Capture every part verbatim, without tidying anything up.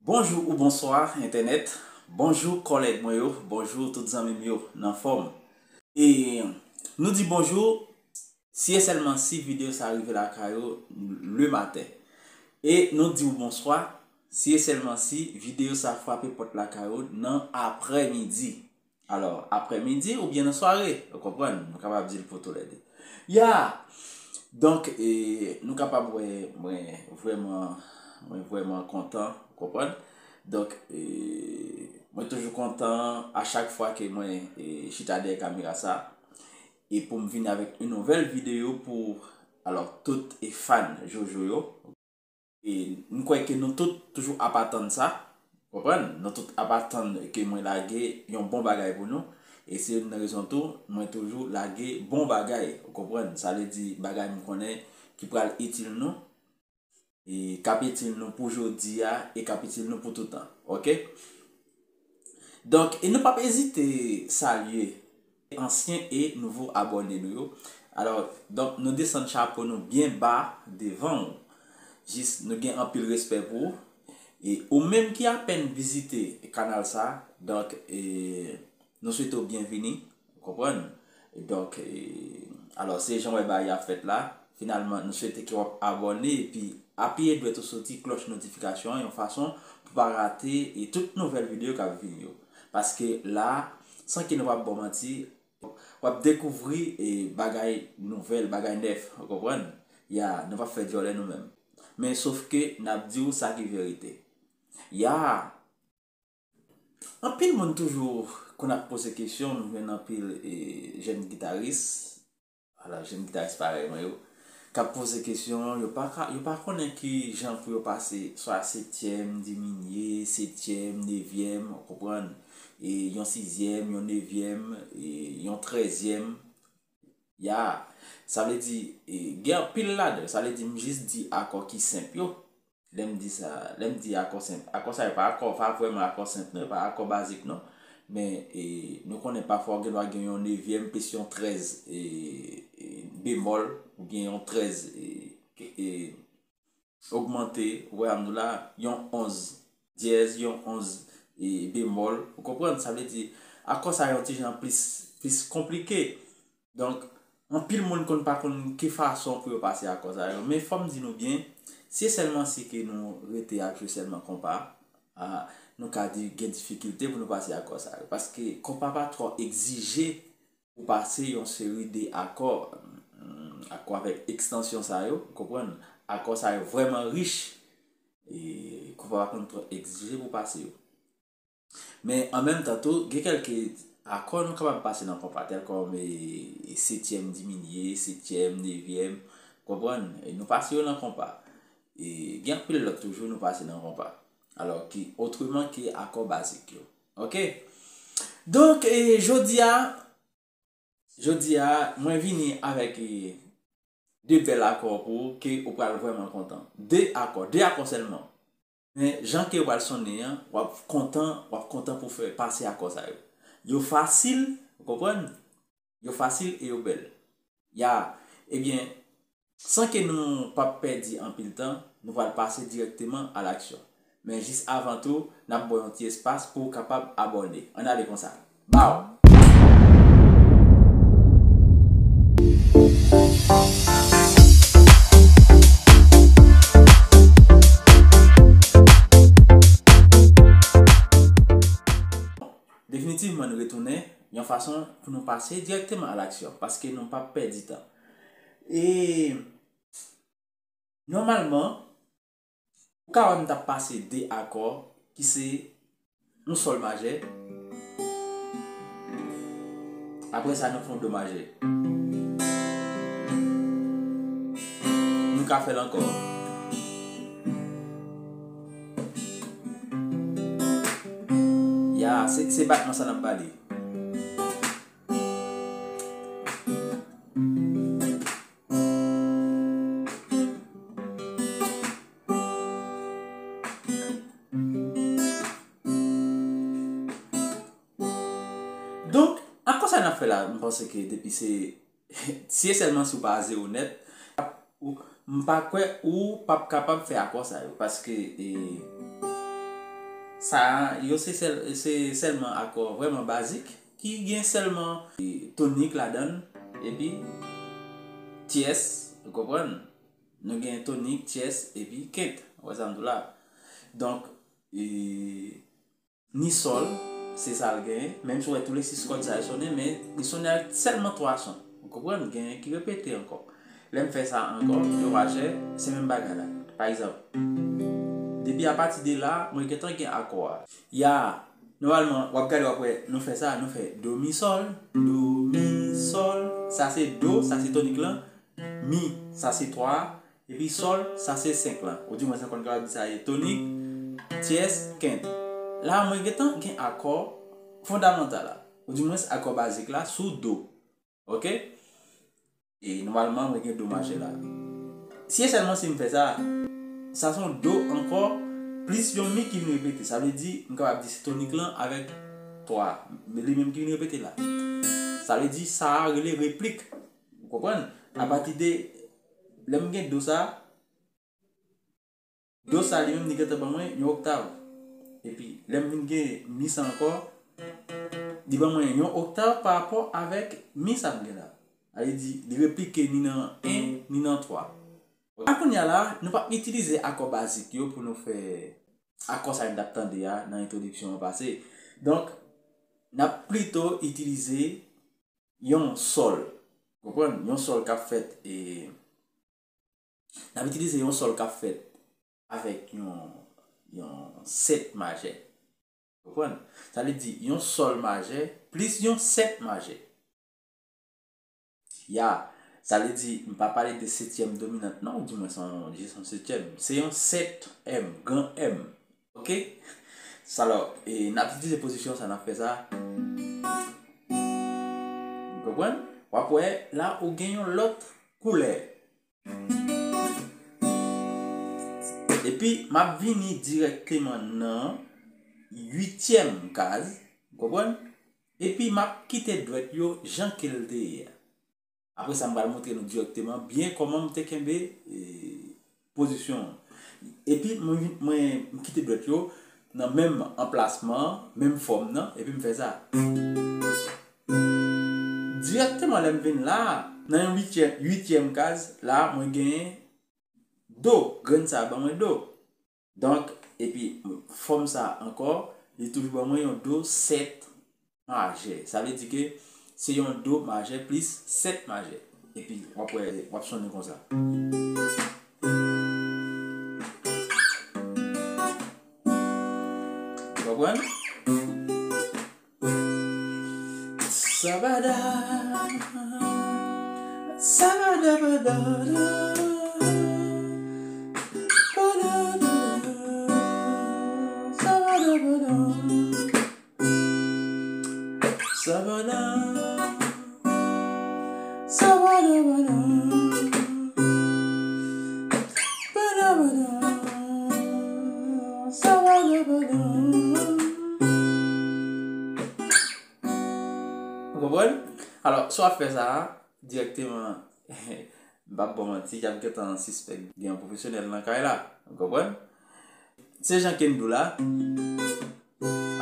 Bonjou ou bonswa, entènèt. Bonjou, kòlèg mwen yo. Bonjou, tout zanmi m yo. N anfòm? E nou di bonjou si e sèlman si videyo sa rive lakay ou le maten. E nou di w bonswa si e sèlman si videyo sa frape pòt lakay ou nan aprèmidi. Alò, aprèmidi oubyen nan sware, ou konprann? Nou kapab di l pou toulède. Ya! Donk, e, nou kapab wè, mwen vrèman, mwen vrèman kontan, ou konprann? Donk, e, mwen toujou kontan a chak fwa ke mwen, e, chita dèyè kamera sa, e pou m vini avèk yon nouvèl videyo pou, alò, tout e fan Jojo yo. E m kwè ke nou tout toujou ap atann sa, konprann? Nou tout ap atann ke mwen lage yon bon bagay pou nou. E se youn nan rezon tou, mwen toujou lage bon bagay, ou konprann? Sa vle di bagay m konnen ki pral itil nou, e k ap itil nou pou jodi a, e k ap itil nou pou toutan, oke? Donk, e nou p ap ezite salye ansyen e nouvo abòne nou yo. Alò, donk, nou desann chapo nou byen ba devan w. Jis nou gen anpil respè pou ou. E ou menm ki apèn vizite kanal sa, donk, e, nou swete w byenvini, ou konprann? Donk, e, alò, se jan w wè bagay ap fèt la. Finalman, nou swete ke w ap abòne epi apiye dwèt ou sou ti klòch notifikasyon an yon fason pou pa rate e tout nouvèl videyo k ap vini yo. Paske la, san ke nou p ap ba w manti, w ap dekouvri e bagay nouvèl, bagay nèf, ou konprann? Ya, nou p ap fè djòlè nou menm. Men sof ke n ap di w sa ki verite. Ya! Anpil moun toujou konn ap poze kesyon, nou jwenn anpil e, jèn gitaris, ala jèn gitaris parèy mwen yo, k ap poze kesyon, yo pa ka, yo pa konnen ki jan pou yo pase, swa setyèm diminye, setyèm, nevyèm, ou konprann, e yon sizyèm, yon nevyèm, e yon trèzyèm. Ya, sa vle di, e, gen anpil ladan, sa vle di m jis di akò ki senp yo. Lè m di sa, lè m di akò senp, akò sa yo pa akò, pa vrèman akò senp non, yo pa akò bazik non. Men, e, nou konnen pafwa w gen dwa gen yon nevyèm plis yon trèz, e, e, bemòl, ou gen yon trèz, e, e, ogmante, ou wè sa m di w la, yon onz dyèz, yon onz, e, bemòl, ou konprann? Sa vle di, akò sa yo yon ti jan plis, plis konplike. Donk, anpil moun konn pa konn ki fason pou yo pase akò sa yo. Men fò m di nou byen, si e sèlman si ke nou rete ap jwe sèlman konpa, a, nou ka di gen difikilte pou nou pase akò sa yo. Paske konpa pa twò egzije pou pase yon seri de akò, mm, akò avèk ekstansyon sa yo, ou konprann? Akò sa yo vrèman rich, e konpa pa konn twò egzije pou pase yo. Men an menm tan tou, gen kèlke akò nou kapab pase nan konpa, tèlkòm, e, e setyèm diminye, setyèm, nevyèm, konprann? E nou pase yo nan konpa. E gen anpil lòt toujou nou pase nan konpa. Alò ki otreman ke akò bazik yo. Oke? Donk, e, jodi a, jodi a, mwen vini avèk, e, de bèl akò pou ou ke ou pral vrèman kontan. De akò, de akò sèlman. Men jan ke yo pral sonnen an, w ap kontan, w ap kontan pou fè pase akò sa yo. Yo fasil, ou konprann? Yo fasil e yo bèl. Ya, ebyen, san ke nou p ap pèdi anpil tan, nou pral pase dirèkteman a laksyon. Men jis avan tou, n ap ba w yon ti espas pou w kapab abòne. Ann ale konsa. Baw! Definitivman, nou retounen yon fason pou nou pase dirèkteman a laksyon, paske nou p ap pèdi tan. E nòmalman, ou ka wè m t ap pase de akò ki se yon sòl majè. Apre sa, nou fè yon do majè. Nou ka fè l ankò. Ya, se, se batman sa n ap pale. Donk, akò sa n ap fè la, m panse ke depi se, si e sèlman si w pa a zewo nèt, ou, m pa kwè ou p ap kapab fè akò sa yo, paske, e, sa yo se sèl, se sèlman akò vrèman bazik ki gen sèlman, e, tonik ladan l, epi tyès, ou konprann? Nou gen tonik, tyès, epi kent. Ou wè sa m di w la? Donk, e, ni sòl, se sa l genyen. Menm si w wè tou le sis kòd sa yo sonnen, men li sonnen ak sèlman twa son. Ou konprann? Genyen ki repete ankò. Lè m fè sa ankò, do majè, se menm bagay la. Pa egzanp, depi apati de la, mwen gentan gen akò a. Ya, nòmalman, w ap gade, w ap wè, nou fè sa, nou fè do mi sòl, do mi sòl. Sa se do, sa se tonik lan. Mi, sa se twa, epi sòl, sa se senk lan. Ou di mwen sa konn kapab di sa e tonik, tyès, kent. La, mwen gentan gen akò fondamantal la. Ou di mwen akò bazik la sou do. Oke? E nòmalman, mwen gen do majè la. Si e sèlman si m fè sa, sa se yon do ankò, plis yon mi ki vin repete. Sa vle di, m kapab di se tonik lan avèk twa. Li menm ki vin repete la. Sa vle di, sa a rele replik. Ou konprann? Apati de, lè m gen do sa, do sa li menm li gentan ban mwen yon oktav. Epi, lè m vin gen mi sa ankò, li ban mwen yon oktav pa rapò avèk mi sa m gen la. Sa vle di, li replike ni nan en, ni nan twa. A kounye a la, nou p ap itilize akò bazik yo pou nou fè akò sa yo n t ap tande a nan entwodiksyon an pase. Donk, n ap plito itilize yon sòl. Konprann? Yon sòl k ap fèt, e, n ap itilize yon sòl k ap fèt avèk yon, yon sèt majè. Konprann? Sa vle di yon sòl majè plis yon sèt majè. Ya, sa vle di, m pa pale de setyèm dominant, non, ou di mwen se yon, jis yon setyèm. Se yon sèt M, gran M. Oke? Sa alò, e, n ap itilize pozisyon sa, n ap fè sa. Ou konprann? W ap wè, la, ou gen yon lòt koulè. Epi, m ap vini dirèkteman nan uityèm kaz, ou konprann? Epi, m ap kite dwèt yo jan ke l te ye a. Apre sa, m pral montre nou dirèkteman byen kòman m te kenbe, e, pozisyon an. Epi, mwen, mwen, m kite dwèt yo nan menm anplasman, menm fòm nan, epi m fè sa. Dirèkteman lè m vin la, nan yon uityèm, uityèm kaz, la, mwen genyen do. Grenn sa a ban mwen do. Donk, epi fòm sa a ankò, li toujou ban mwen yon do sèt majè. Sa vle di ke se yon do majè plis sèt majè. Epi, w ap wè, w ap sonnen konsa. Ou konprann? Sabada, sabada, badada, badada, sabada, badada, sabada, sabada, badada, badada, sabada, badada. Ou konprann? Alò, si w ap fè sa a, dirèkteman, m p ap ba w manti, y ap gentan sispèk gen yon pwofesyonèl nan kay la. Ou konprann? Se jan ke n di w la.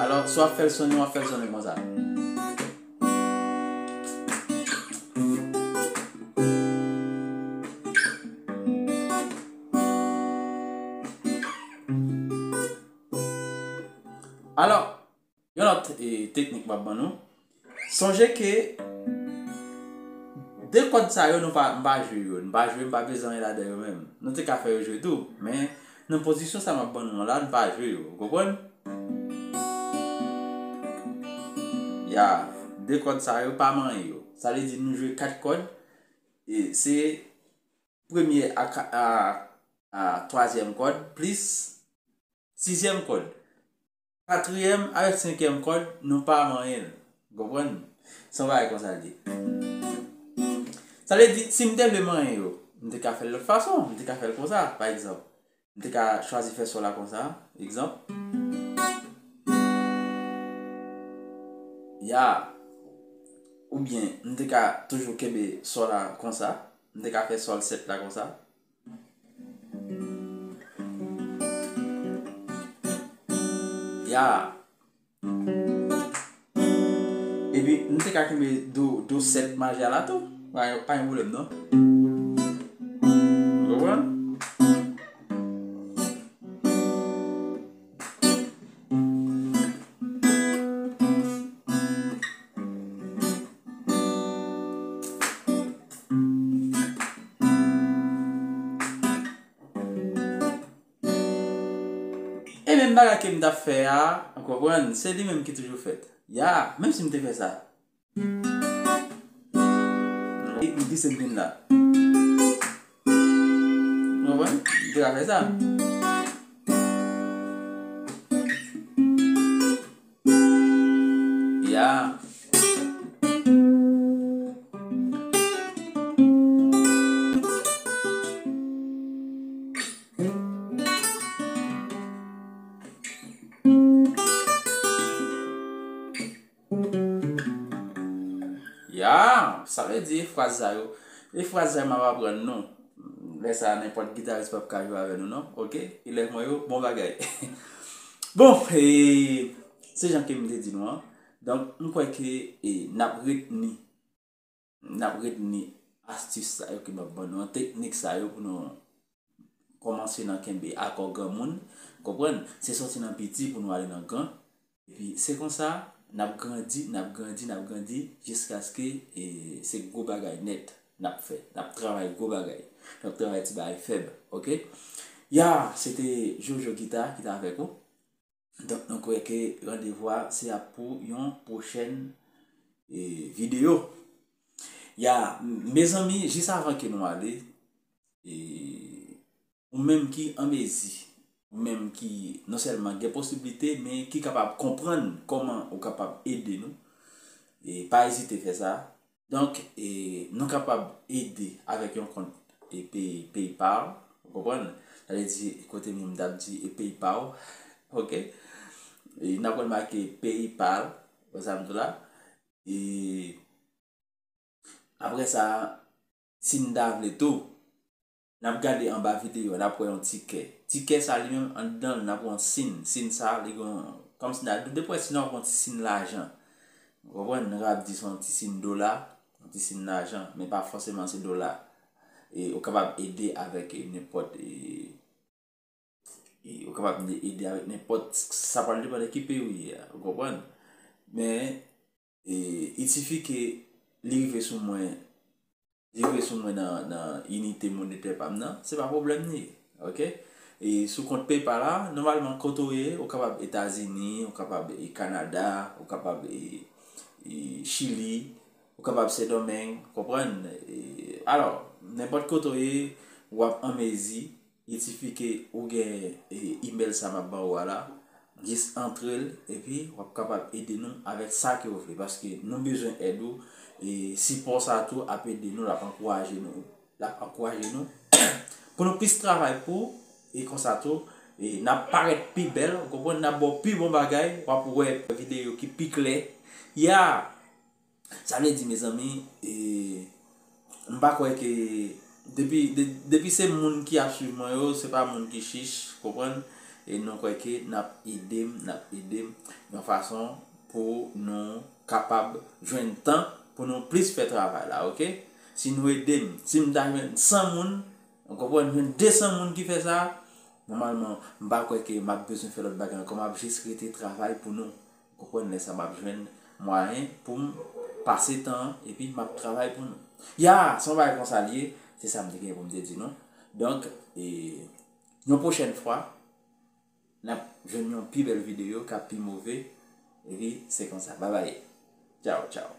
Alò, si w ap fè l sonnen, w ap fè l sonnen konsa. Alò, yon lòt, e, teknik m ap ban nou. Sonje ke de kòd sa yo, nou pa, m pa jwe yo. Nou pa jwe, m pa peze anyen ladan yo menm. Nou te ka fè yo jwe tou, men nan pozisyon sa m ap ban nou an la, nou pa jwe yo. Ou konprann? Ya, de kòd sa yo pa manyen yo. Sa vle di nou jwe kat kòd. E se premye a, ka- a, a twazyèm kòd plis sizyèm kòd. Katriyèm avèk senkyèm kòd, nou pa manyen l. Ou konprann? Se yon bagay konsa l ye. Sa vle di, si m te vle manyen yo, m te ka fè l lòt fason. M te ka fè l konsa, pa egzanp. M te ka chwazi fè sò la konsa, egzanp. Ya. Oubyen, m te ka toujou kenbe sò la konsa. M te ka fè sòl sèt la konsa. Ya. Epi, m te ka kenbe do, do sèt maje a la tou. Pa, pa gen pwoblèm, non. Ou konprann? E menm bagay ke m t ap fè a, ou konprann, se li menm ki toujou fèt. Ya, menm si m te fè sa. E m glise m vin la. Ou konprann? M te ka fè sa. Ya. Ya, sa vle di e fraz sa yo. E fraz sa yo m ap aprann nou. Lè sa a, nenpòt gitaris p ap ka jwe avè nou, non. Oke? Elèv mwen yo, bon bagay. Bon, e, se jan ke m te di nou an. Donk, m kwè ke, e, n ap retni, n ap retni astis sa yo ke m ap ban nou an, teknik sa yo pou nou kòmanse nan kenbe akò granmoun, konprann? Se sòti nan piti pou nou ale nan gran. Epi se konsa, n ap grandi, n ap grandi, n ap grandi, jiskaske, e, se gwo bagay nèt n ap fè. N ap travay gwo bagay. N ap travay ti bagay fèb, oke? Ya, se te Jojo Gita ki t avèk ou. Donk, nou kwè ke randevou a se ap pou yon pwochèn, e, videyo. Ya, m- mezanmi, jis avan ke nou ale, e, ou menm ki an mezi, ou menm ki non sèlman gen posiblite, men ki kapab konprann kòman ou kapab ede nou, e pa ezite fè sa. Donk, e, nou kapab ede avèk yon kont e Pay- PayPal, ou konprann? Sa vle di, kote m t ap di e PayPal, oke? E n ap wè l make PayPal, wè sa m di w la. E apre sa, si n ta vle tou, n ap gade anba videyo a, n ap wè yon ti kè. Ti kè sa li menm, anndan l, n ap wè yon sin. Sin sa, li gen yon, kòmsi n a, depi w wè sin nan, w ap wè yon ti sin lajan. Ou konprann? Nou kapab di se yon ti sin dola, yon ti sin lajan, men pa fòseman se dola. E ou kapab ede avèk, e, nenpòt, e, e ou kapab ne- ede avèk nenpòt, sa pral depann de ki peyi w ye a, ou konprann? Men, e, il sifi ke li rive sou mwen, li rive sou mwen nan, nan inite monetè pa m nan, se pa pwoblèm li ye, oke? E sou kont PayPal la, nòmalman, kote w ye, ou kapab Etazini, ou kapab, e, Kanada, ou kapab, e, e, Chili, ou kapab Sendomeng, konprann? E, alò, nenpòt kote w ye, w ap an mezi, il sifi ke ou gen, e, email sa m ap ba ou a la, jis antre l, epi w ap kapab ede nou avèk sa ke w vle, paske nou bezwen èd ou, e sipò sa tou ap ede nou, l ap ankouraje nou, l ap ankouraje nou pou nou plis travay pou, e konsa tou, e n ap parèt pi bèl, ou konprann, n ap ba w pi bon bagay, w ap wè videyo ki pi klè. Ya! Sa vle di, mezanmi, e, m pa kwè ke depi, de- depi se moun ki ap swiv mwen yo, se pa moun ki chich, konprann? E nou kwè ke n ap ede m, n ap ede m yon fason pou nou kapab jwenn tan pou nou plis fè travay la, oke? Si nou ede m, si m ta jwenn san moun, ou konprann, jwenn de san moun ki fè sa, nòmalman, m pa kwè ke m ap bezwen fè lòt bagay ankò, m ap jis rete travay pou nou. Ou konprann, lè sa m ap jwenn mwayen pou m pase tan an, epi m ap travay pou nou. Ya, se yon bagay konsa l ye, se sa m te gen pou m te di nou. Donk, e, yon pwochèn fwa, n ap jwenn yon pi bèl videyo k ap pi move, epi se konsa. Babay. Tchaw, tchaw.